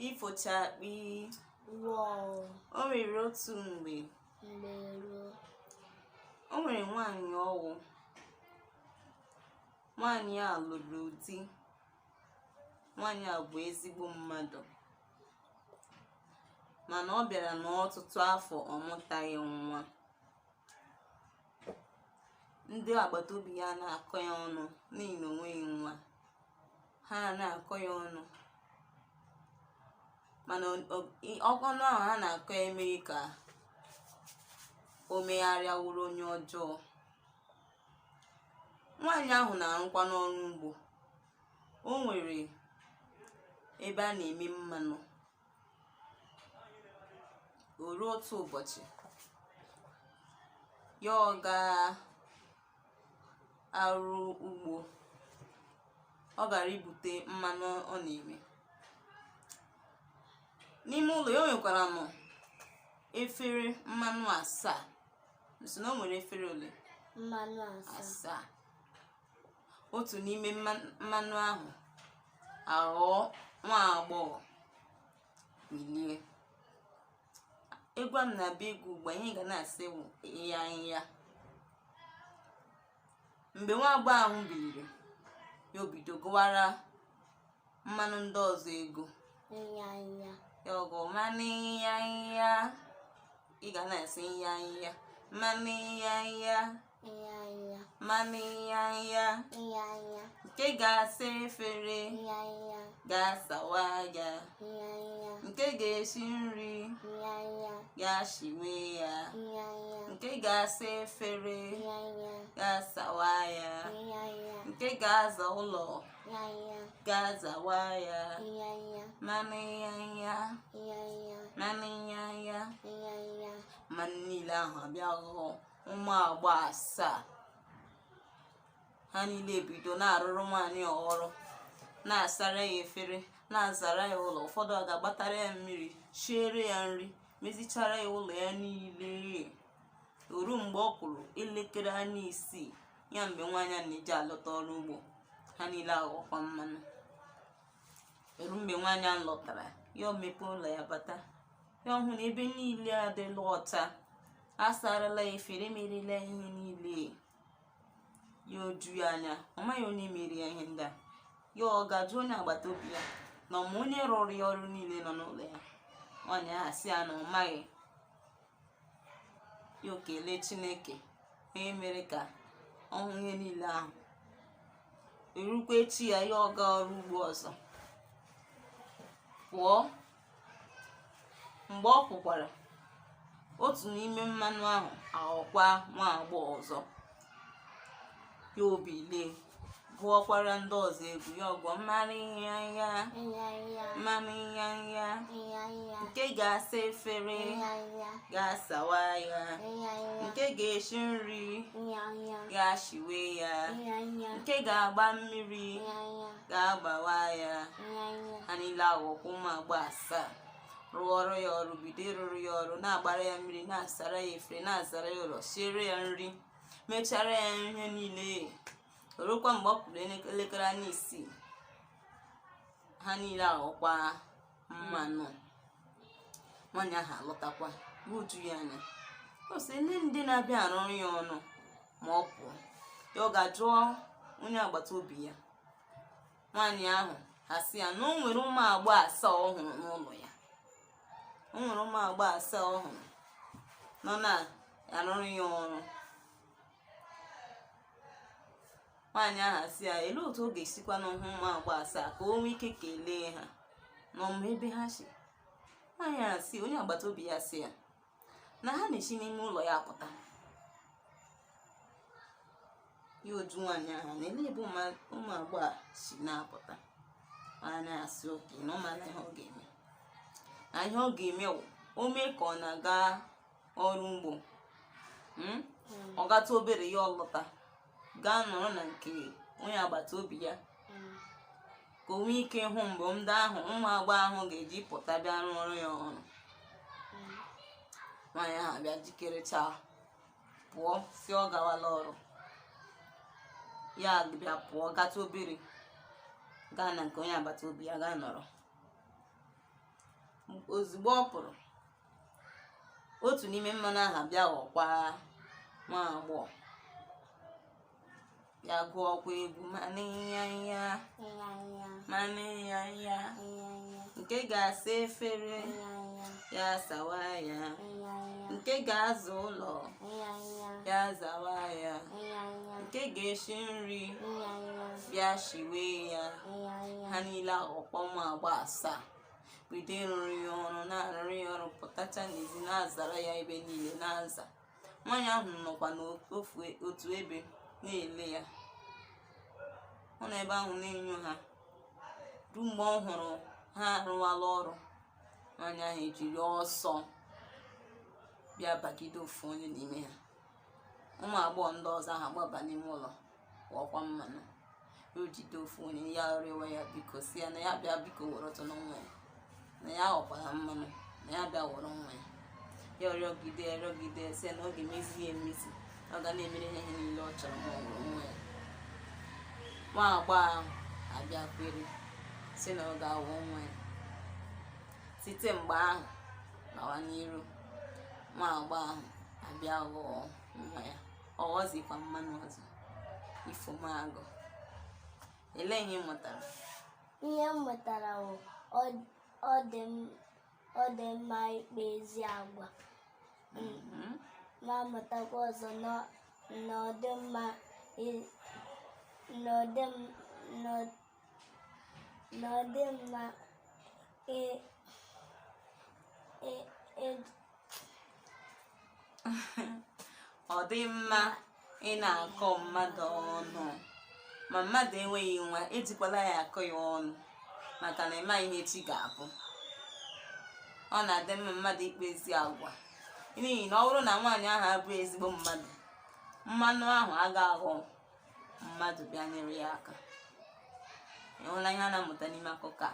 Ifo chakpi. Wọọ. O nwere otu mgbe. Mgbe ruo. O nwere nwaanyị ọwụ. Nwaanyị a lụrụ di. Nwaanyị a bụ ezigbo mmadụ. Mana ọ bịara n'ọtụtụ afọ ọ mụtaghị nwa. Ndị agbata obi ya na-akọ ya ọnụ n'ihi na o nweghị nwa. Ha na-akọ ya ọnụ. Mana ọnụ ahụ ha na-akọ ya emeghị ka o megharịa wụrụ onye ọjọọ. Nwaanyị ahụ na-arụkwa n'ọrụ ugbo. O nwere ebe a na-eme mmanụ. O ruo otu ụbọchị, ya ọ gaa arụ ugbo. Ọ gara ibute mmanụ ọ na-eme. N'ime ụlọ ya, o nwekwara nụ efere mmanụ asaa. Sị na o nwere efere ole? Mmanụ asaa. Asaa. Otu n'ime mmanụ ahụ aghọọ nwa agbọghọ bilie. Egwu a m na-abịa ịgụ ugbu a, ihe ị ga na-asị wụ ya ya. Mgbe nwa agbọghọ ahụ biliri, ya obido gụwara mmanụ ndị ọzọ ego. Ya ya. Ya ọgụ mmanụ ya ya. Ị ga na-asị ya ya. Mmanụ ya ya. Ya ya. Mmanụ ya ya. Ya ya. Nke ga-asa efere Ya ya. ga-asawa ya. Ya ya. Nke ga-esi nri Ya ya. ga-ashiwe ya. Ya ya. Nke ga-asa efere Ya ya. ga-asawa ya. Ya ya. Nke ga-aza ụlọ Ya ya. ga-azawa ya. Ya ya. Mmanụ ya ya. Ya ya. Mmanụ ya ya. Ya ya. Mmanụ niile ahụ abịa ghọọ ụmụ agbọghọ asaa. Ha niile ebido na-arụrụ nwaanyị a ọrụ, na-asara ya efere, na-azara ya ụlọ. Ụfọdụ ọ ga-agbatara ya mmiri, shiere ya nri, mezichara ya ụlọ ya niile. O ruo mgbe ọ kụrụ elekere anya isii, ya mgbe nwaanyị a na-eji alọta ọrụ ugbo, ha niile aghọkwa mmanụ. Eru mgbe nwaanyị a lọtara, ya o mepee ụlọ ya bata, ya ọ hụ na ebe niile adịla ọcha, asarala ya efere, emerela ya ihe niile. Ya oju ya anya, ọ maghị onye mere ya ihe ndị a. Ya ọ ga-ajụ onye agbata obi ya na ọ ma onye rụrụ ya ọrụ niile nọ n'ụlọ ya. Nwaanyị ahụ sị ya na ọ maghị. Ya o kelee Chineke onye mere ka ọ hụ ihe niile ahụ. Erukwa echi ya, ya ọ gaa ọrụ ugbo ọzọ. Pụọ. Mgbe ọ pụkwara, otu n'ime mmanụ ahụ aghọkwa nwa agbọghọ ọzọ. Ya obilie gụọkwara ndị ọzọ egwu. Ya ọgụọ mmanụ ya ya. Ya ya. Mmanụ ya ya. Ya ya. Nke ga-asa efere Ya ya. ga-asawa ya. Ya ya. Nke ga-esi nri Ya ya. ga-ashiwe ya. Ya ya. Nke ga-agba mmiri Ya ya. ga-agbawa ya. Ya ya. Ha niile aghọkwa ụmụ agbọghọ asaa. Rụọrọ ya ọrụ, bido ịrụrụ ya ọrụ, na-agbara ya mmiri, na-asara ya efere, na-azara ya ụlọ, siere ya nri, mechara ya ihe niile. O rukwa mgbe ọ kụrụ elekere anya isii, ha niile aghọkwa mmanụ. Nwaanyị ahụ alọtakwa, ya oju ya anya. O sị ele ndị na-abịa arụrụ ya ọrụ ma ọ pụọ. Ya ọ ga-ajụọ onye agbata obi ya. Nwaanyị ahụ asị ya na o nwere ụmụ agbọghọ asaa ọ hụrụ n'ụlọ ya. O nwere ụmụ agbọghọ asaa ọ hụrụ nọ na-arụrụ ya ọrụ. Nwaanyị ahụ asị ya elee otu ọ ga-esikwa n'hụ ụmụ agbọghọ asaa ka o nwee ike kelee ha na ọmụ ebe ha si. Nwaanyị ahụ sị onye agbata obi ya sị ya na ha na-esi n'ime ụlọ ya apụta. Ya oju nwaanyị ahụ na elee ebe ụmụ agbọghọ a si na-apụta. Nwaanyị ahụ sị okay na ọ mara ihe ọ ga-eme. Na ihe ọ ga-eme wụ o mee ka ọ na-aga ọrụ ugbo, ọ gatụ obere ya ọ lọta gaa nọrọ na nke onye agbata obi ya ka o nwee ike hụ mgbe ndị ahụ ụmụ agbọghọ ahụ ga-eji pụta bịa rụọrọ ya ọrụ. Nwaanyị ahụ abịa jikerechaa pụọ si ọ gawala ọrụ. Ya bịa pụọ gatụ obere gaa na nke onye agbata obi ya gaa nọrọ. Ozugbo ọ pụrụ, otu n'ime mmanụ ahụ abịa ghọkwa nwa agbọghọ, bịa gụọkwa egwu mmanụ ya ya, mmanụ ya ya, nke ga-asa efere ya sawa ya, nke ga-aza ụlọ ya zawa ya, nke ga-esi nri bịa shiwe ya. Ha niile aghọkwa ụmụ agbọghọ asaa, bido ịrụrụ ya ọrụ, na-arụrụ ya ọrụ, pụtacha n'ezi na-azara ya ebe niile na-aza. Nwaanyị ahụ nọkwa n'ofu otu ebe na-ele ya. Ọ nọ ebe ahụ na-enyo ha ruo mgbe ọ hụrụ ha arụwala ọrụ. Nwaanyị ahụ ejiri ọsọ bịa bagide ofu onye n'ime ha. Ụmụ agbọghọ ndị ọzọ ahụ agbaba n'ime ụlọ ghọọkwa mmanụ. O jide ofu onye, ya rịọwa ya biko, si ya na ya bịa biko were ọtọ n'nwa ya, na ya ghọkwara mmanụ, na ya bịa were nwa ya. Ya rịọgide rịọgide, si ya na ọ ga-emezi ya emezi, ọ ga na-emere ya ihe niile ọ chọrọ ma ọ were nwa ya. Nwa agbọghọ ahụ abịa kwere, si na ọ ga-awụ nwa ya. Site mgbe ahụ gawa n'iru, nwa agbọghọ ahụ abịa ghọọ nwa ya, ọ ghọzikwa mmanụ ọzọ. Ifomagụ, elee ihe ị mụtara? Ihe m mụtara bụ ọ dị mma ikpe ezi agwa, ma mụtakwa ọzọ na ọ dị mma na ọ dị na ọ dị mma Ọ dị mma ị na-akọ mmadụ ọnụ, ma mmadụ enweghị nwa, ejikwala ya akọ ya ọnụ, maka na ịma ihe echi ga-abụ. Ọ na-adị mma mmadụ ikpe ezi agwa, n'ihi na ọ bụrụ na nwaanyị ahụ abụghị ezigbo mmadụ, mmanụ ahụ agaghị aghọ mmadụ bịa nyere ya aka. Ị hụla ihe a na-amụta n'ime akụkọ a?